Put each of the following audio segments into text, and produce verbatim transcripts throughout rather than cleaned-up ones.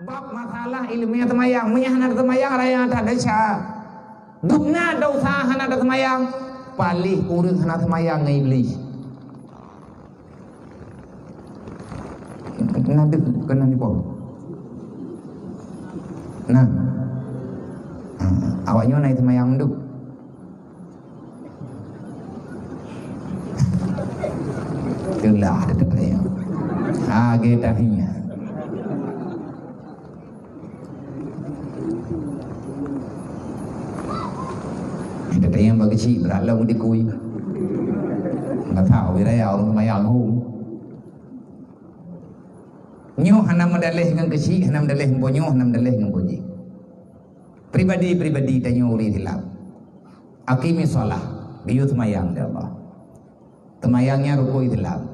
Bab masalah ileumèe seumayang, meunyo hana seumayang raya that desya. Dum na desya hana seumayang, paléh ureueng hana seumayang ngon Iblih. Na deuh keunan dipo. Nah. Ha, awak nyoe na seumayang mandum. Teulah teuteupeue. Ha, ge tahiya. Kita tanya bagi cik berat lah mau dikui. Nggak tahu, bila ya orang mayang hum. Nyoe hana meudaleh ngon keuchik, hana meudaleh ngon nyoe, hana meudaleh ngon jih. Pribadi-pribadi tanyoe ureueng Islam. Aqimis shalah, geuyue seumayang lé Allah. Seumayang nyan rukun Islam.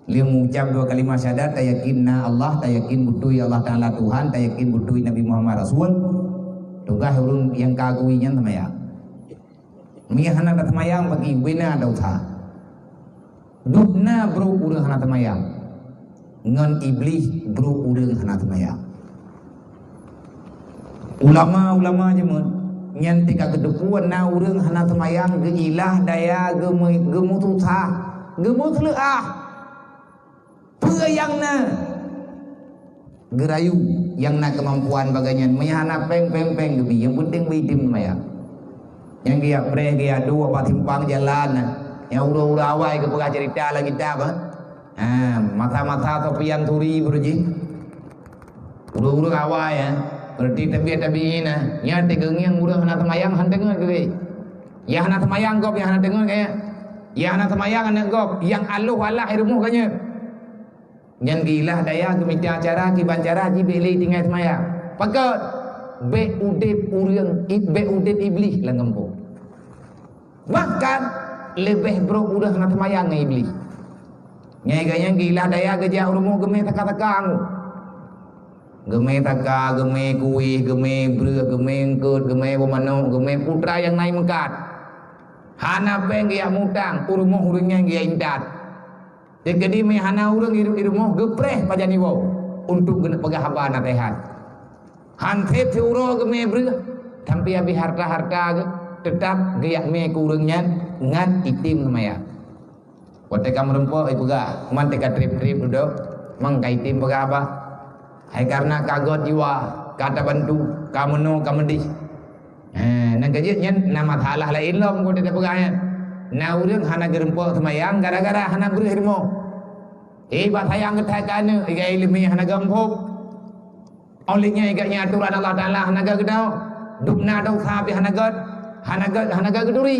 Lheueh mengucap dua kalimah syahadat, tayakin na Allah, tayakin beutôi Allah Taala Tuhan, tayakin beutôi Nabi Muhammad Rasul. Tugaih ureueng nyang ka geuyue nyan seumayang. Meunyo hana taseumayang bagi ubena desya. Dum na brok ureueng hana seumayang. Ngon Iblih brok ureueng hana seumayang. Ulama-ulama jameun nyan tika geuteupeue na ureueng hana seumayang geuilah daya geumeu-, geumeususah, geumeuseuleuah. Peue nyang na geurayu nyang na keumampuan bagai nyan, meunyo hana péng, péng, péng geubi, nyang penting beuidin seumayang. Nyang geujak preh, geujak duek bak simpang jalan, nyang uroe-uroe awai geupeugah cerita lam kitab, ha. Ha, masa-masa Sufyan Tsauri beureuji. Uroe-uroe awai, ha. Berarti tabiat-tabiat na. Nyan teugeungieng ureueng hana seumayang, han teungeut keu. Nyang hana seumayang gob, nyang hana teungeut keu. Nyang hana seumayang aneuk gob, nyang aloh alah i rumoh keu nyan. Nyan geuilah daya geumita cara, kiban cara jih bék lé tinggai seumayang. Pakon? Bék udeb ureueng, bék udeb Iblih lam gampông. Bahkan leubeh brok ureueng hana seumayang ngon Iblih. Nyan geuilah daya geujak u rumoh geumé saka-saka anggô. Geumé saka, geumé kueh, geumé breueh, geumé eungkot, geumé bumoe manok, geumé putra nyang na i meukat. Hana péng geujak mutang, u rumoh ureueng nyan geujak intat. Teukeudi meuhana ureueng i ru-, i rumoh geupreh pajan iwoe untuk geuneuk peugah haba naseuhat. Han sép siuroe geumé breueh, sampai habéh harta-harta geuh, teutap geujak mé keu ureueng nyan ngon item seumayang. Watée ka meurumpok, ipeugah, man teuka treb-treb dudoe, mang ka item peugah haba. Hai kareuna ka göt jiwa, ka tabantu, ka meunoe, ka meudeh. Eh, nyang keujeuet nyan na masalah laén lom, kon teupeugah nyan. Na ureueng hana geurumpok seumayang gara-gara hana breueh rumoh. Eh, bah sayang geuthai keu aneuk, igai ileumèe hana gampông. Óh lheueh nyan igat nyan atoran Allah Taala hana geudoe. Dum na desya pih hana gét, hana gét, hana gét geuturi.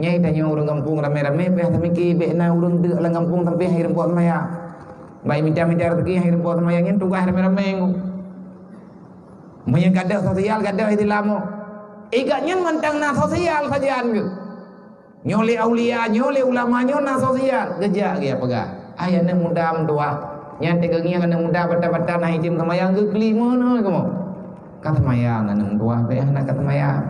Nyan tanyoe ureueng gampông ramé-ramé payah tamiki bék na ureueng deuk lam gampông sampai hai rumpok seumayang. Bai mita-mita rezeki hai rumpok seumayang nyan tugaih ramé-ramé ngon. Meunyoe gadôh sosial, gadôh Islam. Igat nyan mantong na sosial sajan geuh. Nyoe lé aulia, nyoe lé ulama, nyoe na sosial. Geujak geupeugah, "Ai aneuk muda meutuah, nyan teugeungieng aneuk muda bata-bata na item seumayang geuh keulimeu nyoe kamoe." Ka seumayang aneuk meutuah, bék hana ka seumayang.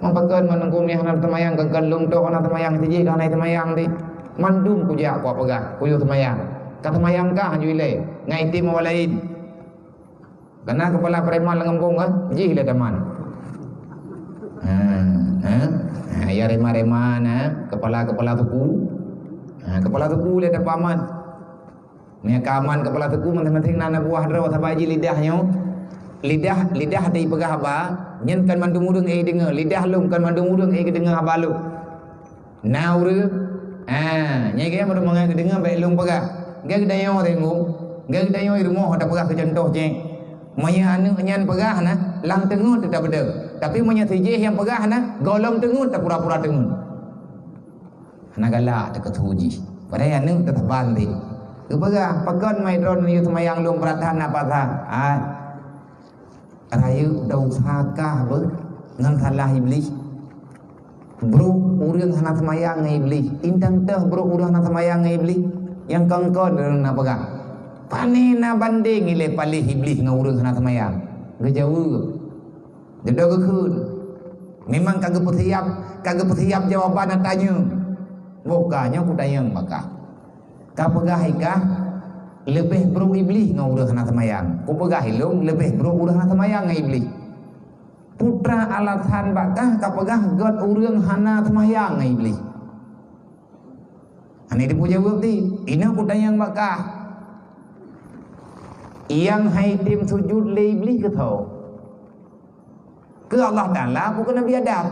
Meupakon meununggu meuh hana seumayang, geukalon toh hana seumayang, sijih ka hana seumayang di. Mandum kujak kupeugah, kuyue seumayang. Ka seumayang kah ju ilée, ngon item awai laén. Kana keupala preman lam gampông kan, jih lé taman. Ha, ha. Ha, ya rema-rema na, keupala-keupala suku. Ha, keupala suku lé tapaman. Meunyo ka aman keupala suku, maséng-maséng na aneuk buah droe saban jih lidah nyoe. Lidah, lidah teupeugah haba, nyan kan mandum ureueng ék deungoe, lidah lôn kan mandum ureueng ék deungoe haba lôn. Na ureueng, ha, nyan keuh meunyoe mangat geudeungoe bék lôn peugah. Geutanyoe tengok, geutanyoe i rumoh tapeugah keu cuntoh jih. Meunyoe aneuk nyan peugah na, lam teungeut teutab beudôh. Tapi meunyoe sijih nyang peugah na, gohlom teungeut tapura-pura teungeut. Hana galak teukeuthu jih. Padahai aneuk teusaban deh. Geupeugah, "Pakon mai droeneuh yue seumayang lôn brat that na pasan?" Ai. Rayeuk desya kah beuh ngon salah Iblih. Brok ureueng hana seumayang ngon Iblih. Intan teuh brok ureueng hana seumayang ngon Iblih. Nyang kon-kon ureueng na peugah, "Pane na bandeng ilée paléh Iblih ngon ureueng hana seumayang?" Geujaweueb. Geudoe geukheun. Memang ka geupeusiab, ka geupeusiab jawaban ata nyoe. Boh ka nyoe kutanyong bak kah. Ka peugah ikah, Leubeh brok Iblih ngon ureuëng hana seumayang. Kupeugah ilong leubeh brok ureuëng hana seumayang ngon Iblih. Putra alasan bak kah kapeugah gét ureuëng hana seumayang ngon Iblih. Hana jipeujaweub di, inoe kutanyong bak kah. Nyang hai tem sujud lé Iblih keu soe? Keu Allah Taala peue keu Nabi Adam?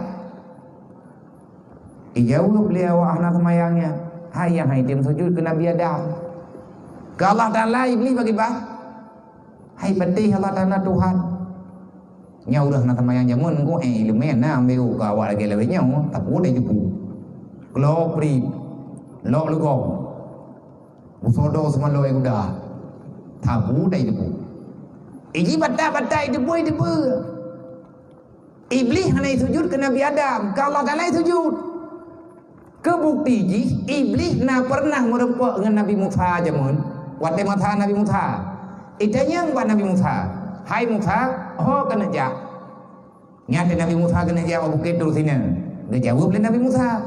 Ijaweub lé awak hana seumayang nyan, hai nyang hai tem sujud keu Nabi Adam. Keu Allah Taala Iblih bagi bah. Hai patéh Allah Taala Tuhan. Nyan ureuëng hana seumayang jameun ko eh ileumé na ambil keu awak lagée lawét nyoe, tapi udah jepu. Klo pri, lok legong. Busodo seumaloi guda. Tabu dai debu. Iji bata-bata idebu-idebu. Iblih hana sujud keu Nabi Adam, keu Allah Taala sujud. Keu bukti jih, Iblih na pernah meureumpok ngon Nabi Musa jameun. Watée masa Nabi Musa, itanyong bak Nabi Musa, "Hai Musa, ho keuneuk jak?" Nyan lé Nabi Musa keuneuk jak bak bukét Tursina. Geujaweueb lé Nabi Musa,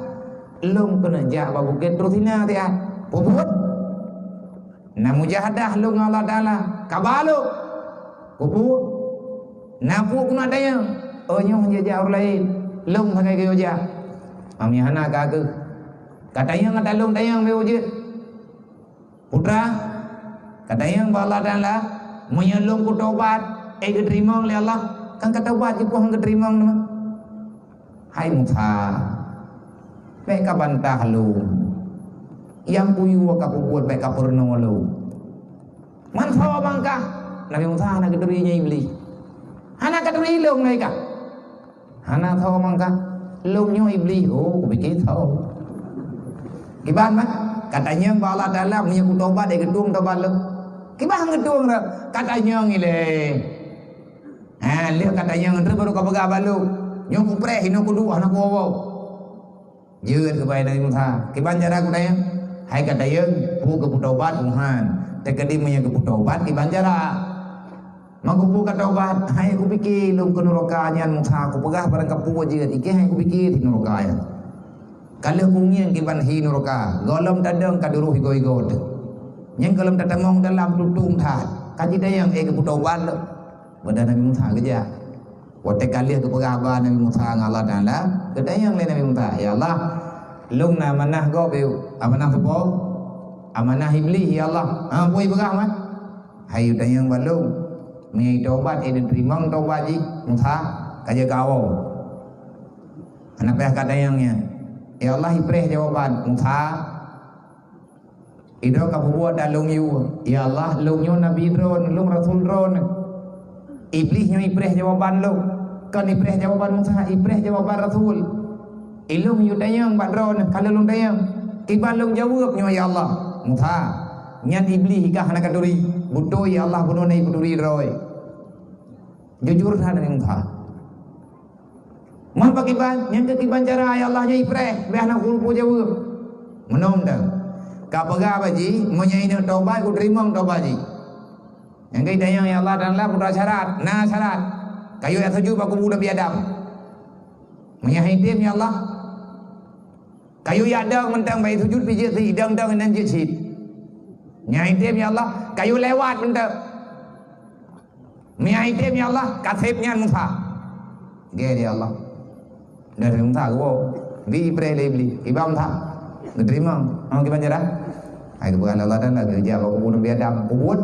"Lôn keuneuk jak bak bukét Tursina siat." Peue buet? Na mujahadah lôn ngon Allah Taala. Kaba lôn. Peue buet? Na peue keuneuk tanyong? Oh, nyoe jak-jak ureuëng laén. Lôn sagai geuyue jak. Mami hana ka keuh. Ka tanyong ata lôn tanyong beu jeuet. Putra, ka tanyong bak Allah Taala, meunyoe lôn kutobat, eh geuteurimong lé Allah, kan ka tobat jipoh han geuteurimong teuma. Hai Musa, bék ka bantah lôn. Nyang kuyue ka kubuet bék ka peurunoe lôn. Man soe bangkah? Nabi Musa hana geuturi nyan Iblih. Hana ka turi lôn lagée ka. Hana tho mangka. Lôn nyoe Iblih, oh, kupike tho. Kiban mah, ka tanyong bak Allah Taala, meunyoe kutobat, eh, geutueng tobat lôn. Kiban geutueng dah, ka tanyong ilée. Ha, lheueh ka tanyong, terus baru ka peugah bak lôn. Nyoe kupreh, inoe kuduek, hana kuwoe-woe. Jeuet keubai Nabi Musa. Kiban cara kutanyong? Hai ka tanyong, peue geupeutobat, Tuhan. Teukeudi meunyoe geupeutobat, kiban cara? Maka peue ka tobat, hai kupike lôn keu nuraka nyan Musa, kupeugah barang kapeue jeuet, ikée hai kupike di nuraka nyan. Ka lheueh kungieng kiban hi nuraka, gohlom tadong ka duroh igoe-igoe teuh. Nyan gohlom tatamong dalam tutong that, ka jitanyong, eh, geupeutobat lom. Padahai Nabi Musa geujak. Watée ka lheueh geupeugah haba Nabi Musa ngon Allah Taala, geutanyong lé Nabi Musa, "Ya Allah, lôn na amanah gob, amanah soe? Amanah Iblih, ya Allah." Ha, peue ipeugah mah? Hai tanyong bak lôn, meunyoe tobat, eh, teurimong tobat jih, Musa, ka jeuet keu awai. Hana payah ka tanyong nyan. Ya Allah, ipreh jawaban, Musa. Idroe ka peubuet dan lôn yue. Ya Allah, lôn nyoe nabi droeneuh, lôn rasul droeneuh. Iblih nyoe ipreh jawaban lôn. Kon ipreh jawaban Musa, ipreh jawaban rasul. Ilôn yue tanyong bak droeneuh, ka lheueh lôn tanyong. Kiban lôn jaweueb nyoe, ya Allah. Musa, nyan Iblih ka hana ka turi. Beutôi, ya Allah, bunoe na ipeuturi droe. Jujur that Nabi Musa. Mon pakiban, nyan keu kiban cara, ya Allah, nyan ipreh, bék hana kupeujaweueb. Meunan dah. Ka peugah bak jih, meunyoe ineuk tobat, kuteurimong tobat jih. Nyang geutanyong, ya Allah, dan Allah, peue syarat? Na syarat. Kayue jak sujud bak kubu Nabi Adam. Meunyoe hai tem, ya Allah. Kayue jak dong mantong bak sujud pih jeuet sit, dong-dong inan jeuet sit. Meunyoe hai tem, ya Allah, kayue lewat mantong. Meunyoe hai tem, ya Allah, ka sép nyan Musa. Gét, ya Allah. Dan Musa geuwoe. Bi ipreh lé Iblih. Iba Musa. Geuteurimong. Oh, kiban cara? Hai geupeugah Allah dan lagée jak bak kubu Nabi Adam. Kubuet.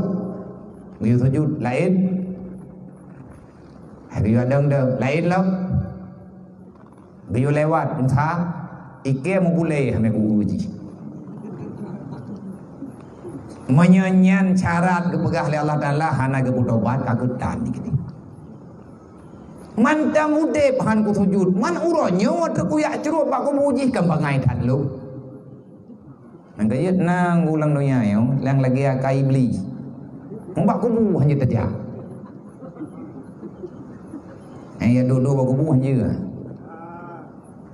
Geuyue sujud. Laén. Hai geuyue dong-dong. Laén lom. Geuyue lewat, Musa, ikée meubulee hana geu-uji. Meunyoe nyan syarat geupeugah lé Allah Taala hana geupeutobat, ka geutan dikeue. Mantong udeb han kusujud, man uroe nyoe teukuyak cruet bak kubu jih kan bangai that lom. Nyang keuneuk na ureuëng donya nyoe, nyang lagée akai Iblih. Mubak kubu hana teujak. Nyang ya duek-duek bak kubu hana.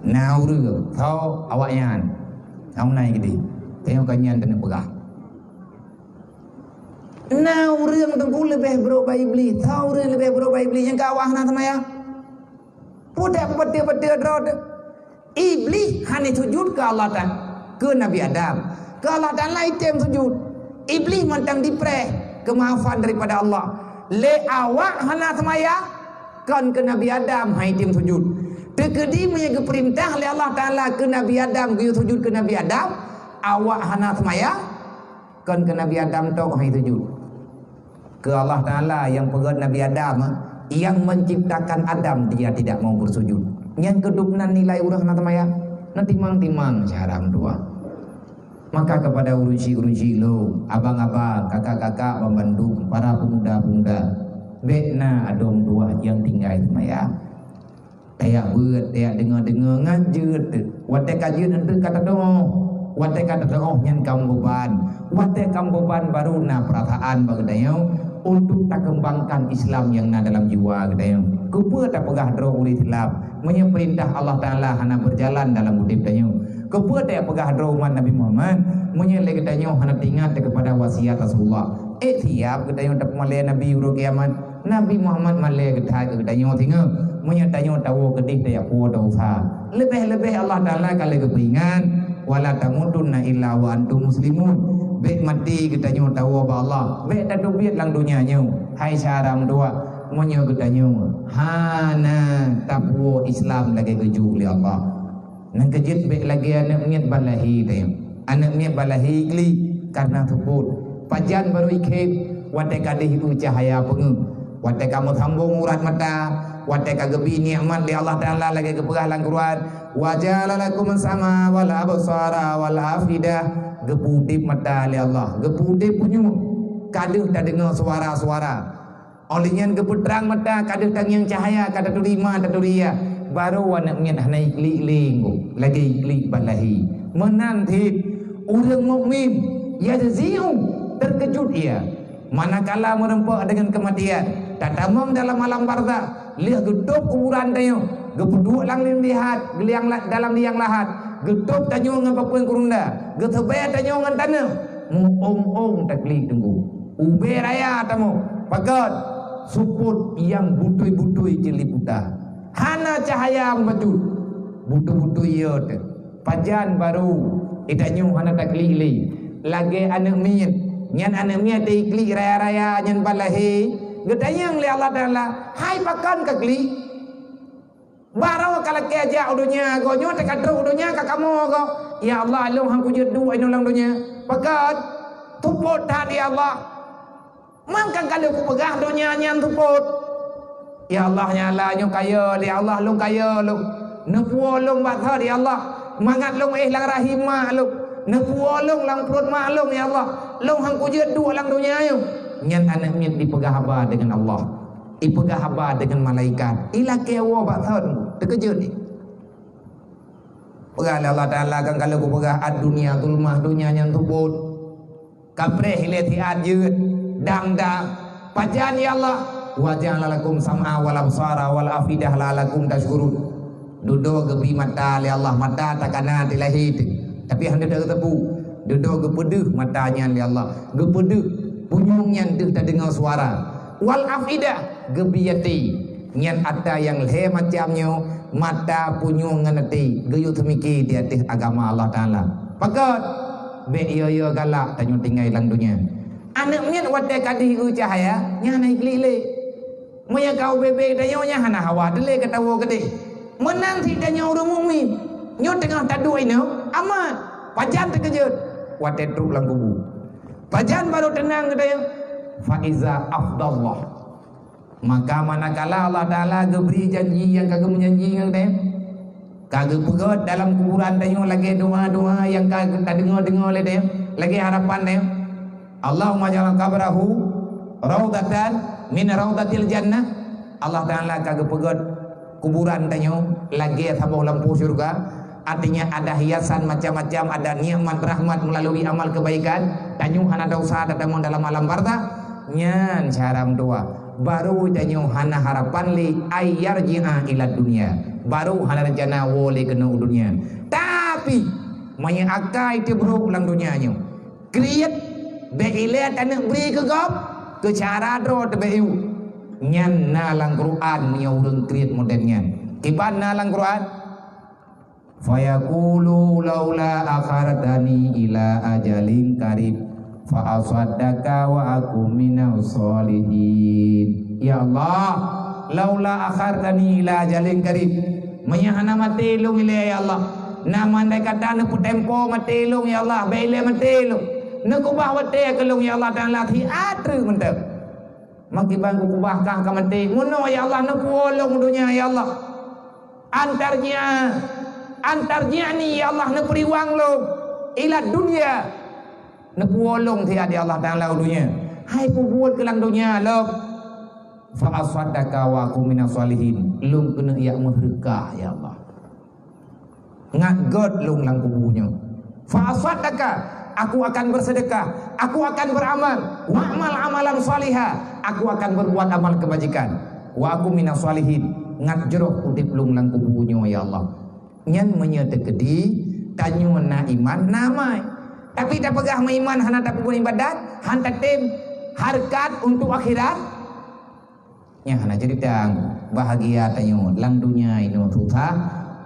Na ureuëng, tho awaknyan. Nyang na geude. Tengok ka nyan keuneuk peugah. Na ureuëng teungku leubeh brok bak Iblih, tho ureuëng leubeh brok bak Iblih nyang ka awak hana seumayang. Pudak beuteu-beuteu droe teuh. Iblih hana sujud keu Allah Taala, keu Nabi Adam. Keu Allah Taala item sujud. Iblih mantong dipreh keumaafan daripada Allah. Lé awak hana seumayang, kon keu Nabi Adam han item sujud. Teukeudi meunyoe geupeurintah lé Allah Taala keu Nabi Adam geuyue sujud keu Nabi Adam, awak hana seumayang, kon keu Nabi Adam tok han sujud. Keu Allah Taala nyang peugét Nabi Adam, yang menciptakan Adam, dia tidak mau bersujud. Nyan keudup nan nilai ureuëng hana seumayang. Na timang-timang cara meutuah. Maka kepada ureuëng syik-ureuëng syik lôn, abang-abang, kakak-kakak, bandum, para pemuda-pemuda, bék na adoe meutuah nyang tinggai seumayang. Tajak beuet, tajak deungoe-deungoe ngon jeuet teuk. Watée ka jeuet eunteuk ka teudoh. Watée ka teudoh nyan ka meubeban. Watée ka meubeban baru na peurasaan bak geutanyoe untuk takeumbangkan Islam nyang na dalam jiwa geutanyoe. Keupeue tapeugah droe ureuëng Islam meunyoe peurintah Allah Taala hana beujalan dalam udeb tanyoe? Keupeue tapeugah droe umat Nabi Muhammad meunyoe lé geutanyoe hana teuingat keupada wasiat Rasulullah? Ék siab geutanyoe tapeumalée Nabi uroe kiamat. Nabi Muhammad malée geuthai keu geutanyoe singoh, meunyoe tanyoe tawoe keudeh tajak puwoe desya. Leubeh-leubeh Allah Taala ka lheueh geupeuingat, "Wala tamutunna illa wa antum muslimun." Bék maté geutanyoe tawoe bak Allah. Bék tateubiet lam donya nyoe, hai syedara meutuah, meunyoe geutanyoe hana tapuwoe Islam lagée geujok lé Allah. Nyang keujeuet bék lagée aneuëk miet ban lahé teuh. Aneuëk miet ban lahé klik kareuna seupôt. Pajan barô ikhém watée ka deuh ibu cahya peungeuh. Watée ka meusambong urat mata, watée ka geubi nikmat lé Allah Taala lagée geupeugah lam Quran, "Wa ja'ala lakum sama wal absara wal afidah." Geupeu udeb mata lé Allah, geupeu udeb punyueng. Ka deuh tadeungoe suara-suara. Óh lheueh nyan geupeutrang mata, ka deuh tangieng cahya, ka taturi ma, taturi ya. Barô aneuëk miet hana iklik lé, lagée iklik ban lahé. Meunan cit ureuëng mukmin, yajzi'u, teukeujot ia. Manakala meureumpok deungon keumatian, tatamong dalam alam barzakh, lheueh geutôb kuburan tanyoe, geupeuduek lam liang lahat, liang la-, dalam liang lahat, geutôb tanyoe ngon papeuen kurunda, geuseubée tanyoe ngon tanoh, meu-ong-ong taklik teunggu. Ubé raya tamoe, pakat seupôt nyang butôi-butôi cit liputa. Hana cahya meubacut, butôi-butôi ie teuh. Pajan barô geutanyoe hana taklik lé. Lagée aneuëk miet, nyan aneuëk miet taiklik raya-raya nyan ban lahé, geutanyong lé Allah Taala, "Hai pakon kaklik?" Barô ka lakée jak u donya, goe nyoe teuka trok u donya ka kamoe goe. Ya Allah, lôn han kujeuet duek inoe lam donya. Pakon? Seupôt that ya Allah. Man kan ka lheueh kupeugah donya nyan seupôt. Ya Allah, ya Allah, nyoe kayée lé Allah, lôn kayée lôn. Neupuwoe lôn bak thot ya Allah. Mangat lôn éh lam rahim mak lôn. Neupuwoe lôn lam pruet mak lôn ya Allah. Lôn han kujeuet duek lam donya nyoe. Nyan aneuëk miet dipeugah haba deungon Allah. Ipeugah haba deungon malaikat, ilakée woe bak thon, teukeujot. Peugah lé Allah Taala, kan kalau kupeugah, "Ad-dunya zulmah," donya nyan seupôt. Kapreh ilée siat jeuet, dang-dang. Pajan ya Allah, "Wa ja'ala lakum sam'a wal absara wal afidah la'allakum tasykurun." Dudoe geubi mata lé Allah, mata takana di lahé teuh, tapi hana teuteupeu. Dudoe geupeudeuh mata nyan lé Allah, geupeudeuh punyueng nyan deuh tadeungoe suara. Wal afidah, geubi até. Nyan ata nyang lhée macam nyoe, mata, punyueng ngon até, geuyue teumike di ateueh agama Allah Taala. Pakon? Bék yo-yo galak tanyoe tinggai lam donya. Aneuëk miet watée ka deuh ié cahya, nyan hana iklik lé. Meunyoe ka ubé-bé tanyoe nyan hana hawa teulé ka tawoe keudeh. Meunan cit tanyoe ureuëng mukmin. Nyoe teungoh taduek inoe, aman. Pajan teukeujot watée trok lam kubu. Pajan barô teunang geutanyoe? Fa iza afdallah. Maka manakala Allah Taala geubri janji nyang ka geumeujanji ngon geutanyoe, ka geupeugét dalam kuburan tanyoe lagée doa-doa nyang ka tadeungoe-deungoe lé tanyoe, lagée harapan tanyoe, "Allahumma ja'al qabrahu raudatan min raudatil jannah." Allah Taala ka geupeugét kuburan tanyoe lagée saboh lampôh syeuruga, artinya ada hiasan macam-macam, ada nikmat rahmat melalui amal kebaikan, tanyoe hana dosa, tatamong dalam alam barzakh. Nyan cara meudoa. Barô tanyoe hana harapan lé ay yarji'a ila dunya. Barô hana rencana woe lé keunoe u dunia. Tapi, meunyoe akai teubrok lam dunia nyoe, kriet bék ilée taneuk bri keu gob, keu cara droe teubeu. Nyan na lam Quran meunyoe ureuëng kriet model nyan. Kiban na lam Quran, "Fayaqulu laula akhartani ila ajalin qarib." Fa asaddaqa wa akun minas shalihin. Ya Allah, laula akhartani ila ajalin qarib. Meunyo hana maté lôn ilée, ya Allah, na mandai kata neupeutempo maté lôn, ya Allah, bék ilée maté lôn. Neukubah watée keu lôn, ya Allah Taala, siat treuk mantong. Meukiban kukubah kah ka maté. Meunoe, ya Allah, neupuwoe lôn donya, ya Allah. Antarji'a, antarji'ni, ya Allah, neupeuriwang lôn ila dunya. Neupuwoe lôn siat, ya Allah Taala, u donya. Hai peubuet keu lam donya lom. Fa asaddaqa wa akun minas shalihin. Lôn keuneuk jak meuseudekah, ya Allah. Ngat gét lôn lam kubu nyoe. Fa asaddaqa, aku akan bersedekah, aku akan beramal, wa'mal amalan shaliha, aku akan berbuat amal kebajikan. Wa akun minas shalihin, ngat jroh udeb lôn lam kubu nyoe, ya Allah. Nyan meunyoe teukeudi tanyoe na iman, na amai. Tapi tapeugah meuiman hana tapeubuet ibadat, han tatem hareukat untuk akhirat, nyan hana ceurita. Bahagia tanyoe lam donya inoe susah,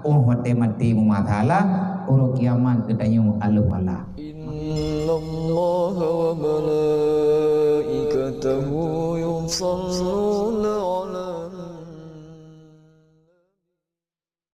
óh watée maté meumasalah, uroe kiamat geutanyoe aloh-alah. Innallaha wa malaikatahu yusalluna